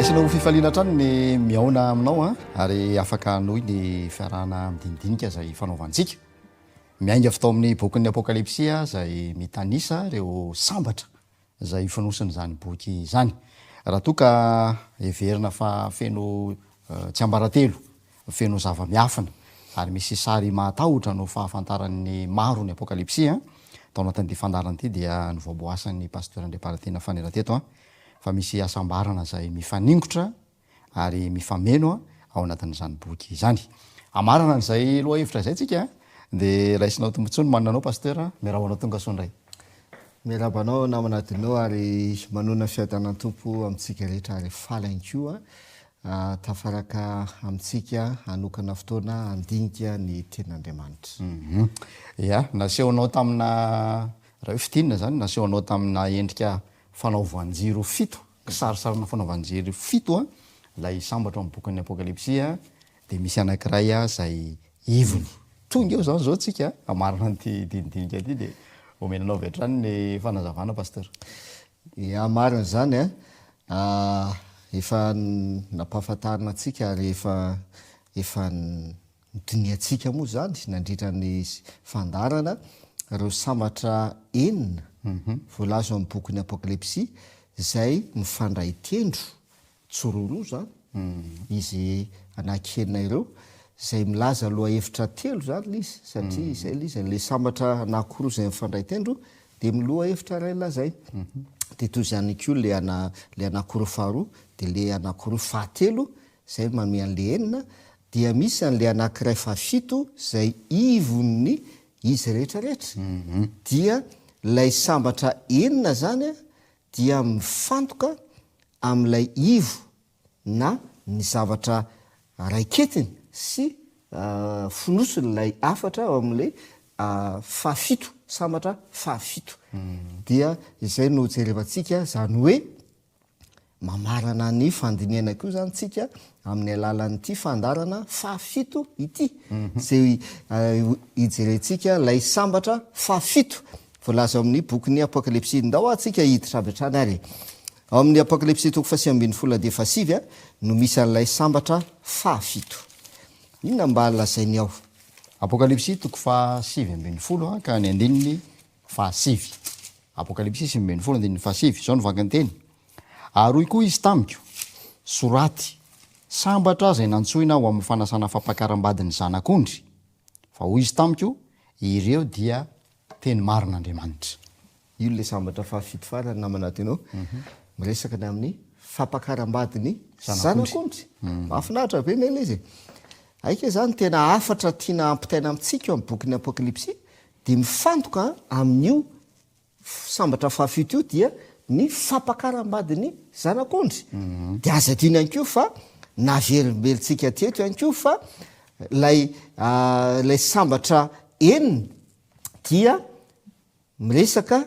Raisina ho fifaliana hatrany ny mihaona aminao an, ary afaka hanohy ny fiarahana midinidinika izay ifanaovantsika. Miainga avy tao amin'ny bokin'ny Apokalypsy izay mitanisa ireo sambatra izay fonosin'izany boky izany. Raha toa ka heverina fa feno tsiambaratelo, feno zava-miafina, ary misy sary mahatahotra no fahafantaran'ny maro ny Apokalypsy, tao anatin'ity fandaharana ity dia novoaboasan'ny Pasteur Andriamparatiana Fanera teto fa misy hasambarana izay mifaningotra ary mifameno ao anatin'izany boky izany. Hamarana an'izay lohahevitra izay tsika dia raisinao tombontsoa ny manana anao Pasteur, miarahaba anao tonga soa indray. Miarahaba anao namana Adino ary manonona fiadanan'ny Tompo amintsika rehetra ary faly ihany koa tafaraka amintsika hanokana fotoana handinika ny tenin'Andriamanitra. Ya, nasehonao tamina, raha hoe fintinina izany, nasehonao tamina endrika fanaovan-jiro fito, Kisarisarina fanaovan-jery fito ilay sambatra ao amin'ny bokin'ny Apokalypsy dia misy anankiray izay ivony. Tonga eo izany izao tsika hamarana an'ity dinidinika ity dia omena anao avy hatrany ny fanazavana Pasteur. Ya, marina izany an. Efa nampahafantarina antsika ary efa efa Nodinihantsika moa izany nandritra ny fandaharana ireo sambatra enina voalaza ao amin'ny bokin'ny Apokalypsy izay mifandray tendro, tsiroaroa izany izy anankienina ireo, izay milaza lohahevitra telo izany ilay izy, satria izay ilay izy, ilay sambatra anankiroa izay mifandray tendro dia ny lohahevitra iray lazainy. Dia toy izany koa ilay anankiroa faharoa, dia ilay anankiroa fahatelo izay manome an'ilay enina, dia misy an'ilay anankiray fahafito izay ivon'ny izy rehetra rehetra. Dia ilay sambatra enina izany dia mifantoka amin'ilay ivo na ny zavatra raiketiny sy fonosin'ilay hafatra ao amin'ilay fahafito, sambatra fahafito. Dia izay no jerevantsika, izany hoe Mamarana ny fandinihana koa izany tsika amin'ny alalan'ity fandaharana fahafito ity, izay hijerentsika ilay sambatra fahafito voalaza ao amin'ny bokin'ny Apokalypsy. Ndao hoa tsika hiditra avy hatrany ary e. Ao amin'ny Apokalypsy toko faha-19 andiany fahasivy no misy an'ilay sambatra fahafito. Inona mba lazainy ao? Apokalypsy toko faha-19 ka ny andininy fahasivy. Apokalypsy 19 andininy fahasivy, izao no vakin-teny, Ary hoy koa izy tamiko, Soraty, Sambatra izay nantsoina ho amin'ny fanasana fampakaram-badin'ny Zanak'ondry. Fa hoy izy tamiko, Ireo dia teny marin'Andriamanitra. Io ilay sambatra fahafito farany namana Adino, miresaka ny amin'ny fampakaram-badin'ny Zanak'ondry. Mahafinaritra be anie ilay izy e! Aika izany tena hafatra tiana hampitaina amintsika ao amin'ny bokin'ny Apokalypsy dia mifantoka amin'io sambatra fahafito io dia ny fampakaram-badin'ny zanak'ondry. Dia aza adino ihany koa fa naverimbelintsika teto ihany koa fa ilay ilay sambatra enina dia miresaka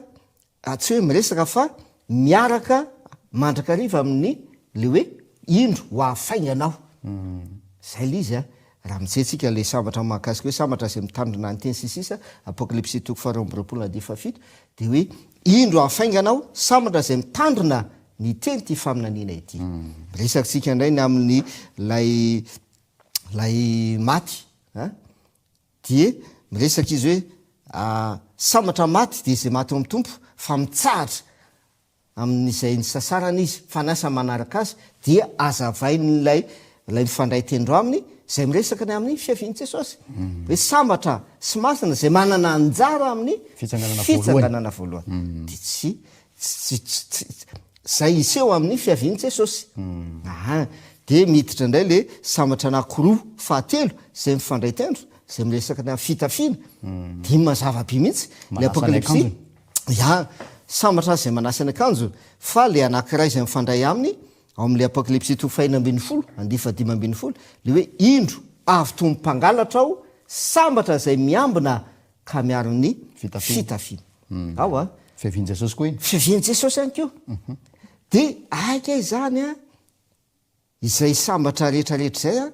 Tsy hoe miresaka fa miaraka mandrakariva amin'ny le hoe indro ho avy faingana aho. Zay le izy a. Raha mijery tsika le sambatra mahakasika hoe sambatra izay mitandrina ny teny sy ny sisa, Apokalypsy toko faha-22 andininy fahafito, dia hoe indro avy faingana aho, sambatra izay mitandrina ny teny ity faminaniana ity. Miresaka tsika indray ny amin'ny lay lay maty a. Dia miresaka izy hoe, Sambatra maty dia izay maty ao amin'ny Tompo, fa mitsahatra amin'izay nisasarany izy, fa ny asa manaraka azy dia hazavain'ilay ilay mifandray tendro aminy, izay miresaka ny amin'ny fiavian'i Jesosy. Hoe sambatra sy masina izay manana anjara amin'ny fitsanganana voalohany. Dia tsy Tsy, tsy, tsy, izay hiseho amin'ny fiavian'i Jesosy. Aha. Dia miditra indray le sambatra anankiroa fahatelo izay mifandray tendro, izay miresaka ny amin'ny fitafiana. Dia mazava be mihitsy ilay Manasa ny Apokalypsy. akanjony. Ya, sambatra izay manasa ny akanjony, fa le anankiray izay mifandray aminy ao amin'ilay Apokalypsy toko fahenina 16, andiany fahadimy 15, le hoe indro avy toy ny mpangalatra aho, sambatra izay miambina ka miaro ny fitafiana. Ao a! Fiavian'i Jesosy koa iny. Fiavian'i Jesosy ihany koa. Dia aika izany a, izay sambatra rehetra rehetra izay a,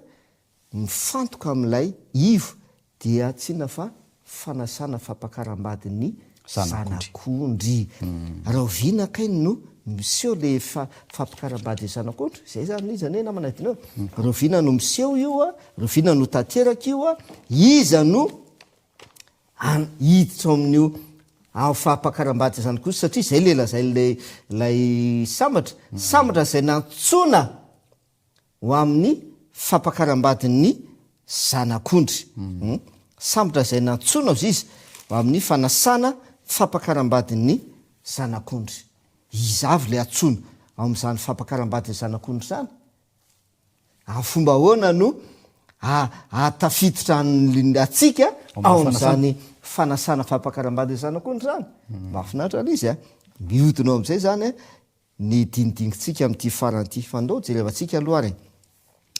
mifantoka amin'ilay ivo dia tsy inona fa fanasana fampakaram-badin'ny Zanak'ondry. Rahoviana kay no. miseho le fampakaram-bady zanak'ondry? Zay zany izy anie namana diniho. Rahoviana no miseho io a? Rahoviana no tanteraka io a? Iza no hiditra ao amin'io ao fampakaram-bady zanak'ondry satria zay le lazain'ilay ilay sambatra, sambatra izay nantsoina ho amin'ny fampakaram-badin'ny Zanak'ondry. Sambatra izay nantsoina hozy izy ho amin'ny fanasana fampakaram-badin'ny Zanak'ondry. Iza avy ilay antsoina ao amin'izany fampakaram-badin'ny Zanak'ondry izany? Amin'ny fomba ahoana no ahatafiditra antsika ao amin'izany fanasana fampakaram-badin'ny Zanak'ondry izany? Mahafinaritra ilay izy a! Mihodina ao amin'izay izany ny dinidinikintsika amin'ity farany ity. Fa ndao jerevantsika aloha ary e.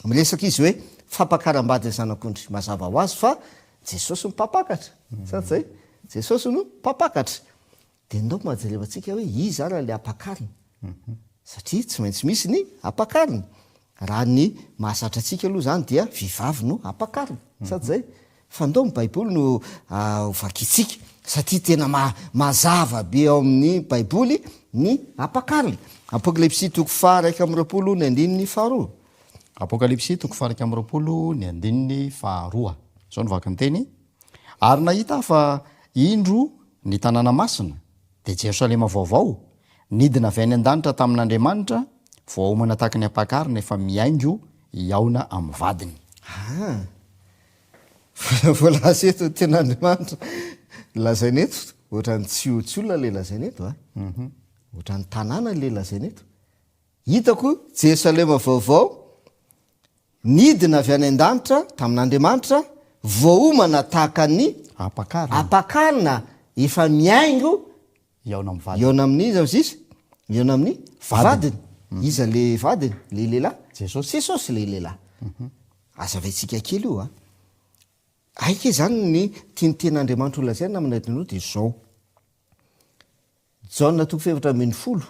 Miresaka izy hoe fampakaram-bady ny zanak'ondry. Mazava ho azy fa Jesosy no mpampakatra. Sa tsy zay? Jesosy no mpampakatra. Dia ndao mba jerevantsika hoe iza ary ilay ampakarina. Satria tsy maintsy misy ny ampakarina. Raha ny mahazatra antsika aloha izany dia vehivavy no ampakarina. Sa tsy zay? Fa ndao ny baiboly no ho vakintsika satria tena mazava be ao amin'ny baiboly ny ampakarina. Apokalypsy toko faha 21 ny andininy faharoa. Apokalypsy toko faha 21 ny andininy faharoa. Izao no vaky ny teny, Ary nahita aho fa indro ny tanàna masina, dia Jerosalema vaovao, nidina avy any an-danitra tamin'Andriamanitra, voaomana tahaka ny ampakarina efa mihaingo hihaona amin'ny vadiny. Ah! Voalaza eto ny tenin'Andriamanitra. Lazaina eto, ohatran'ny tsy tsy olona ilay lazaina eto a. Ohatran'ny tanàna ilay lazaina eto. Hitako Jerosalema vaovao nidina avy any an-danitra tamin'Andriamanitra, voaomana tahaka ny Ampakarina. ampakarina efa mihaingo Hihaona amin'ny vadiny. Hihaona amin'iza ozy izy? Hihaona amin'ny Vadiny. vadiny. Iza le vadiny? Le lehilahy? Jesosy. Jesosy le lehilahy. Azavaintsika kely io a. Aika izany ny tian'ny tenin'Andriamanitra ho lazaina amin'ny adin'io dia izao. Jaona toko fahefatra 14,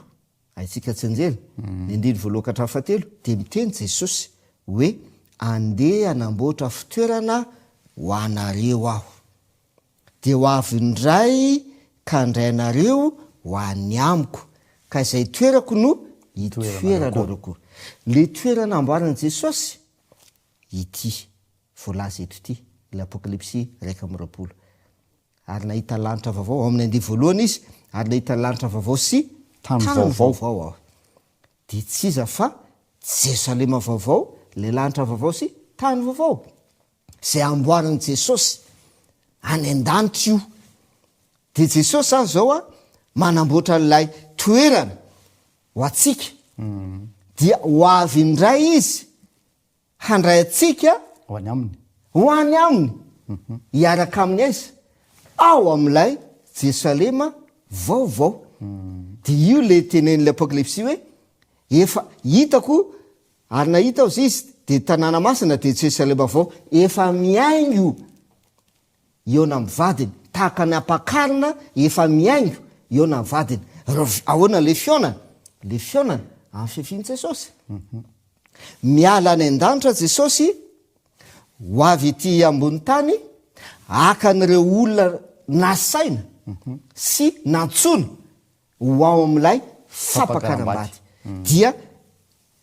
haintsika tsianjery, ny andininy voalohany ka hatramin'ny fahatelo, dia miteny Jesosy hoe andeha hanamboatra fitoerana ho anareo aho. Dia ho avy indray ka handray anareo ho any amiko, ka izay toerako no hitoeranareo koa. Ilay toerana amboarin'i Jesosy, ity voalaza eto ity, ilay Apokalypsy 21. Ary nahita lanitra vaovao, ao amin'ny andiany voalohany izy, ary nahita lanitra vaovao sy Tany tany vaovao. vaovao aho. Dia tsy iza fa Jerosalema vaovao, ilay lanitra vaovao sy tany vaovao. Izay amboarin'i Jesosy any an-danitra io. Dia Jesosy izany izao a, manamboatra an'ilay toerana ho antsika. Dia ho avy indray Izy handray antsika Ho any aminy. Ho any aminy. Hiaraka aminy aiza? Ao amin'ilay Jerosalema vaovao. Dia io ilay tenenin'ilay Apokalypsy hoe efa hitako Ary nahita aho izy, dia tanàna masina, dia Jerosalema vaovao, efa mihaingo hihaona amin'ny vadiny, tahaka ny ampakarina efa mihaingo hihaona amin'ny vadiny. Rahovi-, ahoana ilay fihaonana? Ilay fihaonana amin'ny fiavian'i Jesosy. Miala any an-danitra Jesosy, ho avy ety ambony tany, haka an'ireo olona nasaina sy nantsoina ho ao amin'ilay fampakaram-bady. Dia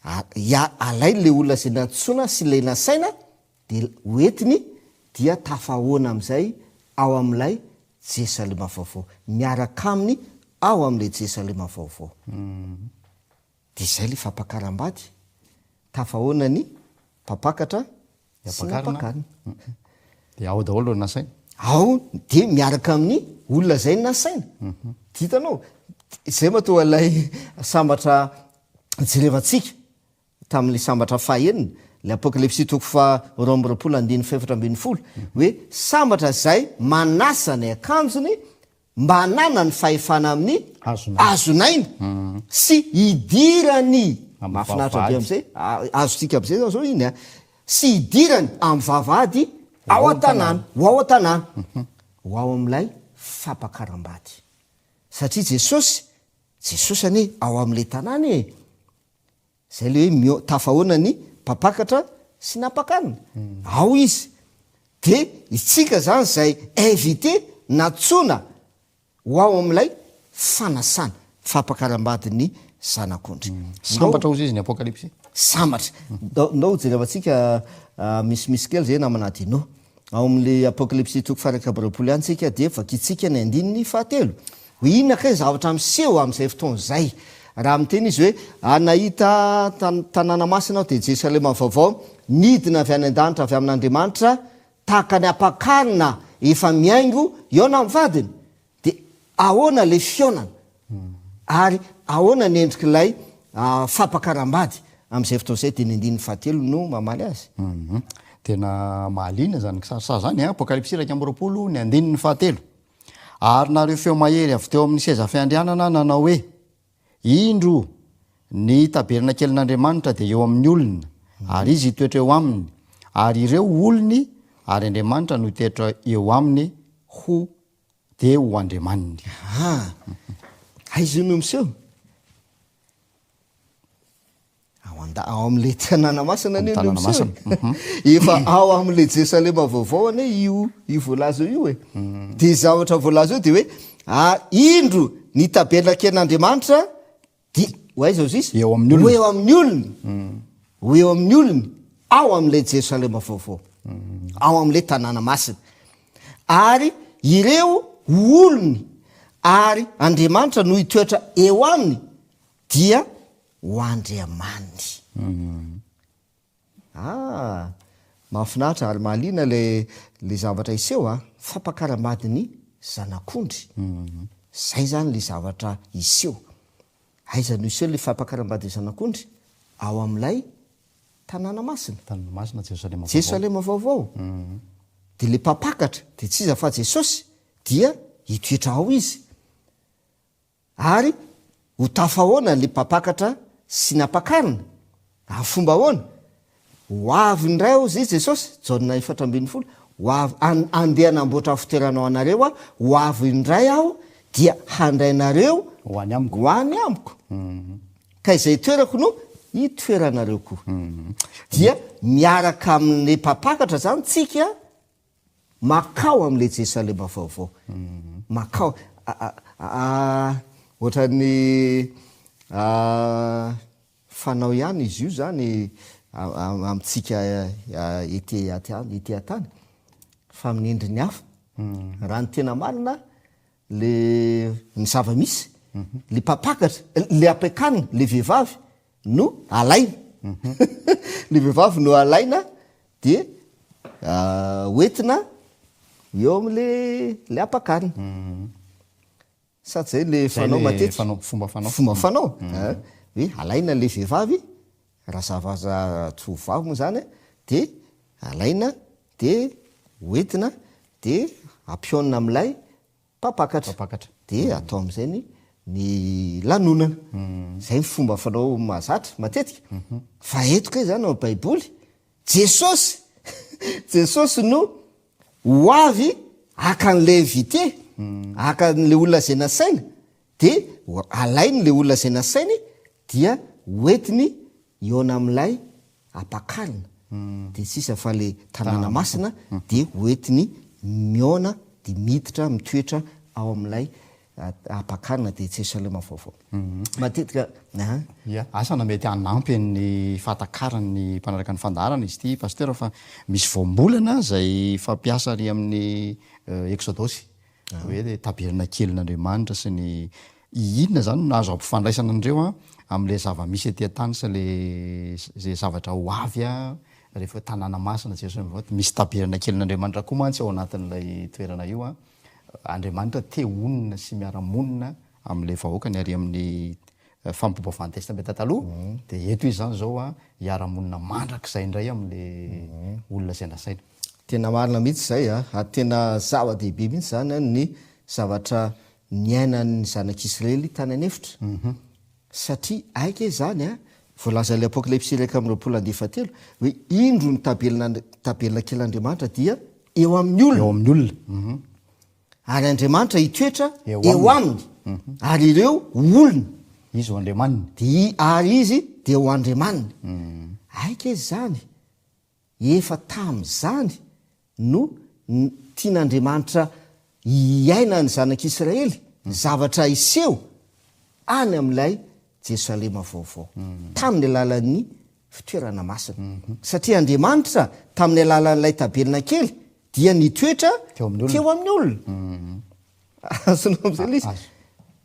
Alainy ilay olona izay nantsoina sy ilay nasaina dia hoentiny dia tafahoana amin'izay ao amin'ilay Jerosalema vaovao. Miaraka aminy ao amin'ilay Jerosalema vaovao. Dia izay ilay fampakaram-bady. Tafahoana ny mpampakatra sy ny ampakarina. Dia ao daholo ireo nasaina? Ao dia miaraka amin'ny olona izay nasaina. Hitanao? Izay mahatonga ilay sambatra jerevantsika tamin'ilay sambatra fahaenina, ilay Apokalypsy toko faha 22 andininy faha 14, hoe sambatra izay manasa ny akanjony mba hananany fahefana amin'ny hazon'aina sy hidirany, mahafinaritra be amin'izay, azontsika amin'izay zany zao iny an, sy hidirany amin'ny vavahady ao an-tanàna, ho ao an-tanàna, ho ao amin'ilay fampakaram-bady. Satria Jesosy, Jesosy anie ao amin'ilay tanàna e! Zay le hoe mio tafahoana ny mpampakatra sy ny ampakarina. Ao izy. De itsika zany zay invité nantsoina ho ao amin'ilay fanasana fampakaram-badin'ny. Zanak'ondry. Sambatra hozy izy ny Apokalypsy. Sambatra. Ndao hojerevantsika misimisy kely izay namana Dino. Ao amin'ilay Apokalypsy toko faha-21 ihany tsika dia vakintsika ny andininy fahatelo. Hoe inona kay ny zavatra miseho amin'izay fotoana izay? Raha miteny izy hoe, Ary nahita tanàna masina aho, dia Jerosalema vaovao, nidina avy any an-danitra avy amin'Andriamanitra, tahaka ny ampakarina efa mihaingo hihaona amin'ny vadiny. Dia ahoana ilay fihaonana? Ary ahoana ny endrik'ilay fampakaram-bady amin'izay fotoana izay? Dia ny andininy fahatelo no mamaly azy. Tena mahaliana izany kisarisary izany an! Apokalypsy 21, ny andininy fahatelo. Ary nahareho feo mahery avy teo amin'ny seza fiandrianana nanao hoe, Indro, ny tabernakelin'Andriamanitra dia eo amin'ny olona, ary Izy hitoetra eo aminy, ary ireo ho olony, ary Andriamanitra no hitoetra eo aminy ho dia ho Andriamaniny. Aha! Aiza io no miseho? Ao anda, ao amin'ilay tanàna masina anie no miseho e. Efa ao amin'ilay Jerosalema vaovao anie io io voalaza io e. Dia zavatra voalaza io dia hoe ah, indro ny tabernakelin'Andriamanitra dia ho aiza ozy izy? Eo amin'ny olona. Ho eo amin'ny olony. Ho eo amin'ny olony ao amin'ilay Jerosalema vaovao. Ao amin'ilay tanàna masina. Ary ireo ho olony ary Andriamanitra no hitoetra eo aminy dia ho Andriamaniny. Ah! Mahafinaritra ary mahaliana ilay ilay zavatra hiseho a! Fampakaram-badin'ny zanak'ondry. Izay izany ilay zavatra hiseho. Aiza no hiseho ilay fampakaram-badin'ny zanak'ondry? Ao amin'ilay tanàna masina. Tanàna masina, Jerosalema vaovao. Jerosalema vaovao. Dia ilay mpampakatra dia tsy iza fa Jesosy dia hitoetra ao izy. Ary ho tafahoana ilay mpampakatra sy ny ampakarina? Amin'ny fomba ahoana? Ho avy indray hozy i Jesosy, Jaona 14, Ho avy, an, andeha hanamboatra fitoerana ho anareo Aho, ho avy indray Aho, dia handray anareo Ho any amiko. ho any amiko. Ka izay itoerako no hitoeranareo koa. Dia miaraka amin'ilay mpampakatra izany tsika Makao amin'ilay Jerosalema vaovao. Makao. Ohatran'ny fanao ihany izy io izany amintsika ety ety an-tany fa amin'ny endriny hafa. Raha ny tena marina, le ny zava-misy, le mpampakatra, le ampiakarina, le vehivavy no alaina. Le vehivavy no alaina dia hoentina eo amin'le le ampakarina. Sady zay le fanao matetika. Fomba fanao. Fomba fanao. Hoe alaina le vehivavy, raha zavaza tovovavy moa zany dia alaina dia hoentina dia ampihaonina amin'ilay mpampakatra. Mpampakatra. Dia atao amin'izay ny ny lanonana. Izay ny fomba fanao mahazatra matetika. Fa eto kay izany ao Baiboly, Jesosy, Jesosy no ho avy haka an'ilay invité, haka an'ilay olona izay nasaina, dia alainy ilay olona izay nasainy dia hoentiny hihaona amin'ilay ampakarina dia sisa fa le tanàna masina dia hoentiny mihaona dia miditra mitoetra ao amin'ilay ampakarina dia Jerosalema vaovao. Matetika an. Ya, asa na mety hanampy ny fahatakaran'ny mpanaraka ny fandaharana izy ity Pasteur fa misy voambolana izay fampiasa ary amin'ny Eksodosy hoe tabernakelin'Andriamanitra sy ny inona izany no azo ampifandraisana an'ireo an amin'ilay zava-misy ety an-tany sy ilay izay zavatra ho avy an rehefa hoe tanàna masina Jerosalema vaovao, misy tabernakelin'Andriamanitra koa mantsy ao anatin'ilay toerana io an, Andriamanitra te honina sy miara-monina amin'ilay vahoakany ary amin'ny fampombavan'ny Testamenta Taloha dia eto izy izany izao an hiara-monina mandrakizay indray amin'ilay olona izay nasaina. Tena marina mihitsy izay a! Ary tena zava-dehibe mihitsy izany an ny zavatra niainan'ny zanak'Israely tany an'efitra. Satria aika izany an, voalazan'ilay Apokalypsy 21 andiany fahatelo, hoe indro ny tabernakely-tabernaklin'Andriamanitra dia eo amin'ny olona. Eo amin'ny olona. Ary Andriamanitra hitoetra eo aminy, ary ireo ho olony. Izy ho Andriamaniny. Dia ary izy dia ho Andriamaniny. Aika izany. Efa tamin'izany no tian'Andriamanitra hiainan'ny zanak'Israely ny zavatra hiseho any amin'ilay. Jerosalema vaovao, tamin'ny alalan'ny fitoerana masina. Satria Andriamanitra, tamin'ny alalan'ilay tabernakely, dia nitoetra Teo amin'ny olona. teo amin'ny olona. Azonao amin'izay ilay izy?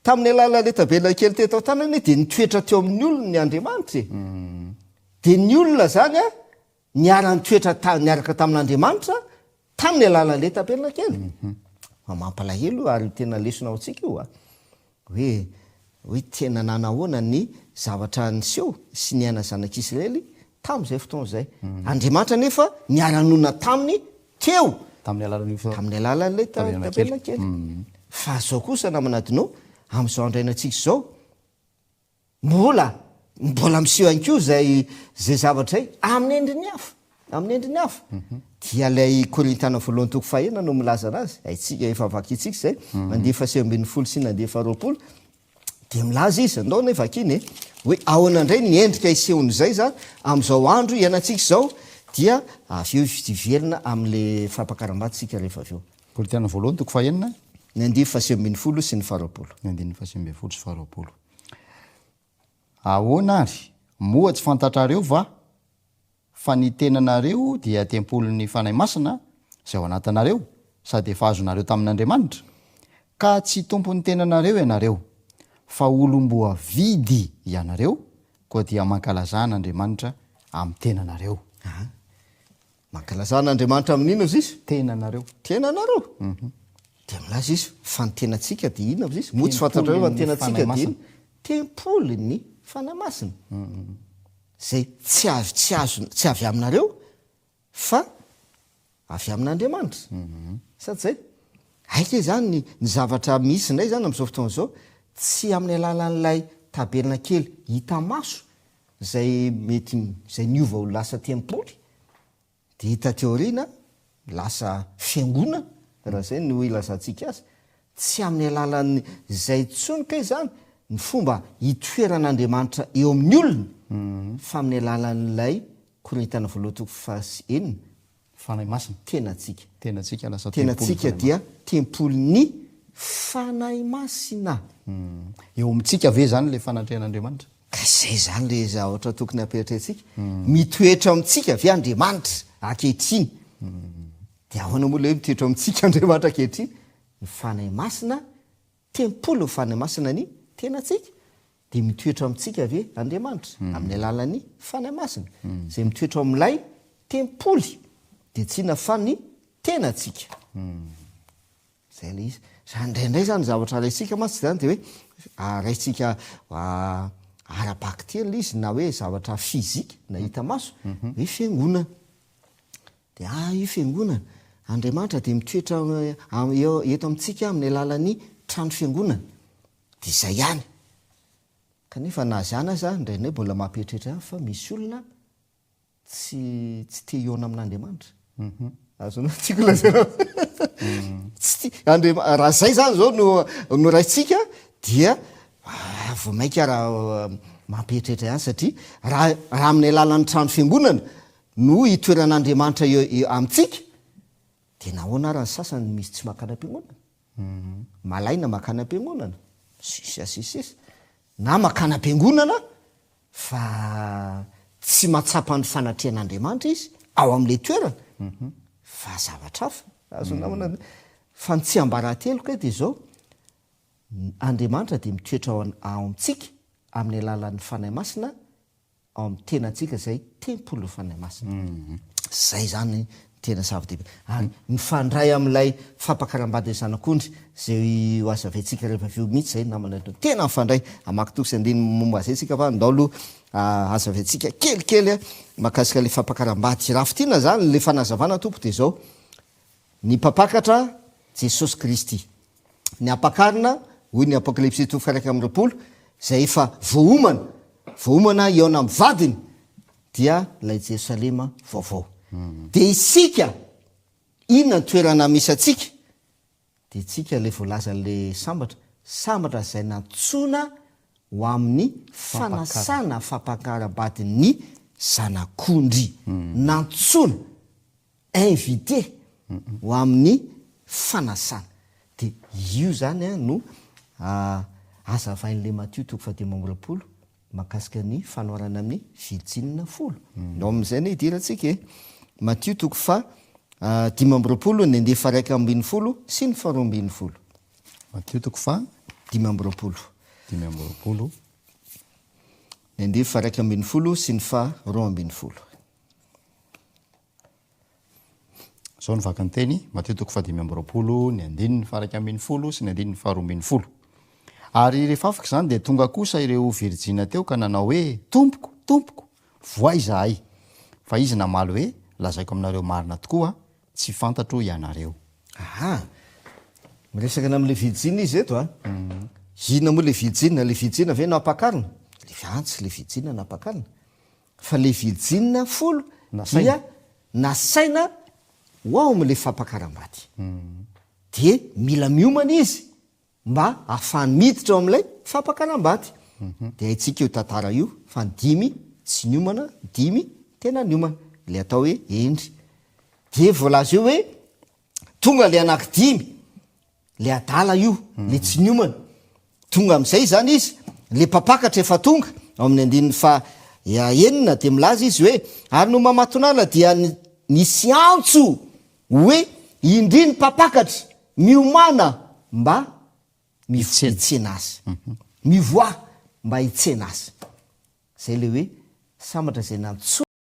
Tamin'ny alalan'ilay tabernakely teto an-tany anie dia nitoetra teo amin'ny olona ny Andriamanitra e. Dia ny olona izany a, niara-nitoetra ta- niaraka tamin'Andriamanitra tamin'ny alalan'ilay tabernakely. Fa mampalahelo io ary tena lesona ho antsika io a. Hoe hoe tena nanahoana ny zavatra niseho sy niainan'ny zanak'Israely tamin'izay fotoana izay. Andriamanitra anefa niara-nonina taminy teo. Tamin'ny alalan'io Tamin'ny alalan'ilay tabernakely. tabernakely. Fa izao kosa namana Adno, amin'izao andro iainantsika izao, Mbola, mbola miseho ihany koa izay, izay zavatra izay amin'ny endriny hafa, amin'ny endriny hafa. Dia ilay Korintiana voalohany toko fahenina no milaza anazy, haintsika, efa vakintsika izay, andiany fahasivy ambinifolo sy ny andiany faharoapolo, dia milaza izy, andao anie vakiana e, hoe ahoana indray ny endrika isehon'izay izany amin'izao andro iainantsika izao, dia avy eo hiverina amin'ilay fampakaram-bady isika rehefa avy eo. Korintiana voalohany toko fahenina. Ny andiany fahasivy ambinifolo sy ny faharoapolo. Ny andininy fahasivy ambinifolo sy faharoapolo. Ahoana ary? Moa tsy fantatrareo va fa ny tenanareo dia tempolin'ny Fanahy Masina izay ao anatinareo, sady efa azonareo tamin'Andriamanitra? Ka tsy tompon'ny tenanareo ianareo, fa olom-boavidy ianareo, koa dia mankalazà an'Andriamanitra amin'ny tenanareo. Mankalazà an'Andriamanitra amin'inona ozy izy? Tenanareo. Tenanareo. Dia milaza izy fa ny tenantsika dia inona ozy izy? Moa tsy fantatrareo fa ny tenantsika dia inona? Tempolin'ny Fanahy Masina. Izay tsy avy tsy azo tsy avy aminareo fa avy amin'Andriamanitra. Sa tsy izay? Aika izany ny ny zavatra misy indray izany amin'izao fotoana izao, tsy amin'ny alalan'ilay tabernakely hita maso izay mety izay niova ho lasa tempoly dia taty aoriana lasa fiangonana raha izay no ilazantsika azy, tsy amin'ny alalan'ny izay intsony kay izany ny fomba hitoeran'Andriamanitra eo amin'ny olony fa amin'ny alalan'ilay Korintiana voalohany toko faha enina Fanahy Masina. Tenantsika. Tenantsika lasa tempolin'ny Tenantsika dia tempolin'ny Fanahy Masina. Eo amintsika ve izany ilay fanatrehan'Andriamanitra? Ka izay izany ilay zavatra tokony hampieritreritsika. Mitoetra ao amintsika ve Andriamanitra ankehitriny? Dia ahoana moa ilay hoe mitoetra ao amintsika Andriamanitra ankehitriny? Ny Fanahy Masina Tempoly ny Fanahy Masina ny tenantsika, dia mitoetra amintsika ve Andriamanitra? Amin'ny alalan'ny Fanahy Masina, izay mitoetra ao amin'ilay tempoly, dia tsy inona fa ny tenantsika. Izay ilay izy. Izany indraindray izany zavatra raisika mantsy izany dia hoe raisika ara-bakiteny ilay izy na hoe zavatra fizika na hita maso, hoe fiangonana. Dia ah io fiangonana, Andriamanitra dia mitoetra eo eto amintsika amin'ny alalan'ny trano fiangonana. Dia izay ihany. Kanefa na izany aza indraindray mbola mampieritreritra ihany fa misy olona tsy tsy te hihaona amin'Andriamanitra. Azonao ny tiako lazaina? Tsy tia, Andriama-, raha izay izany izao no no raintsika dia vao mainka raha mampieritreritra ihany satria raha raha amin'ny alalan'ny trano fiangonana no itoeran'Andriamanitra eo eo amintsika, dia nahoana ary ny sasany misy tsy mankany am-piangonana? Malaina mankany am-piangonana, sisa sy sisa. Na mankany am-piangonana fa tsy mahatsapa ny fanatrehan'Andriamanitra izy ao amin'ilay toerana, fa zavatra hafa. Azon'ny namana Fa ny tsiambaratelo kay dia izao, Andriamanitra dia mitoetra ao ao amintsika amin'ny alalan'ny Fanahy Masina ao amin'ny tenantsika izay tempolin'ny Fanahy Masina. Izay izany no tena zava-dehibe. Ary mifandray amin'ilay fampakaram-badin'ny Zanak'ondry izay ho hazavaintsika rehefa avy eo mihitsy izay namana. Tena mifandray. Hamaky toko sy andininy momba an'izay isika fa ndao aloha hazavaintsika kelikely mahakasika ilay fampakaram-bady. Raha fintinina izany ilay fanazavana tompoko dia izao, ny mpampakatra Jesosy Kristy. Ny ampakarina, hoy ny Apokalypsy toko faha-21, izay efa voaomana, voaomana hihaona amin'ny vadiny, dia ilay Jerosalema vaovao. Dia isika, inona ny toerana misy antsika? Dia isika ilay voalazan'ilay sambatra, sambatra izay nantsoina ho amin'ny fanasana fampakaram-badin'ny Zanak'ondry. Nantsoina. Invité ho amin'ny fanasana. Dia io izany no hazavain'ilay Matio toko fahadimy amby roapolo. Mahakasika ny fanoharana amin'ny virjinina folo. Ndao amin'izay anie hidirantsika e. Matio toko faha 25 ny andiany faha 11 sy ny faha 12. Matio toko faha. 25. 25. Ny andiany faha 11 sy ny faha 12. Izao no vaky ny teny, Matio toko fahadimy amby 20, ny andininy faha-11 sy ny andininy faha-12. Ary rehefa afaka izany dia tonga kosa ireo virijina teo ka nanao hoe, Tompoko, Tompoko, vohay izahay. Fa izy namaly hoe, Lazaiko aminareo marina tokoa, tsy fantatro ianareo. Aha! Miresaka ny amin'ilay virijina izy eto a! Inona moa ilay virijina? Ilay virijina ve no ampakarina? Ilay, tsy ilay virijina no ampakarina. Fa le virjina folo dia nasaina ho ao amin'ilay fampakaram-bady. Dia mila miomana izy mba hahafahany miditra ao amin'ilay fampakaram-bady. Dia haintsika io tantara io fa ny dimy tsy niomana, ny dimy tena niomana. Ilay atao hoe hendry. Dia voalaza eo hoe tonga ilay anankidimy. Le adala io, le tsy niomana. Tonga amin'izay izany izy, le mpampakatra efa tonga, ao amin'ny andininy faha enina dia milaza izy hoe, ary no mamatonala dia nisy antso hoe, indry ny mpampakatra, miomàna mba hitsena azy. Mivoaha mba hitsena azy. Izay le hoe sambatra izay nantsoina.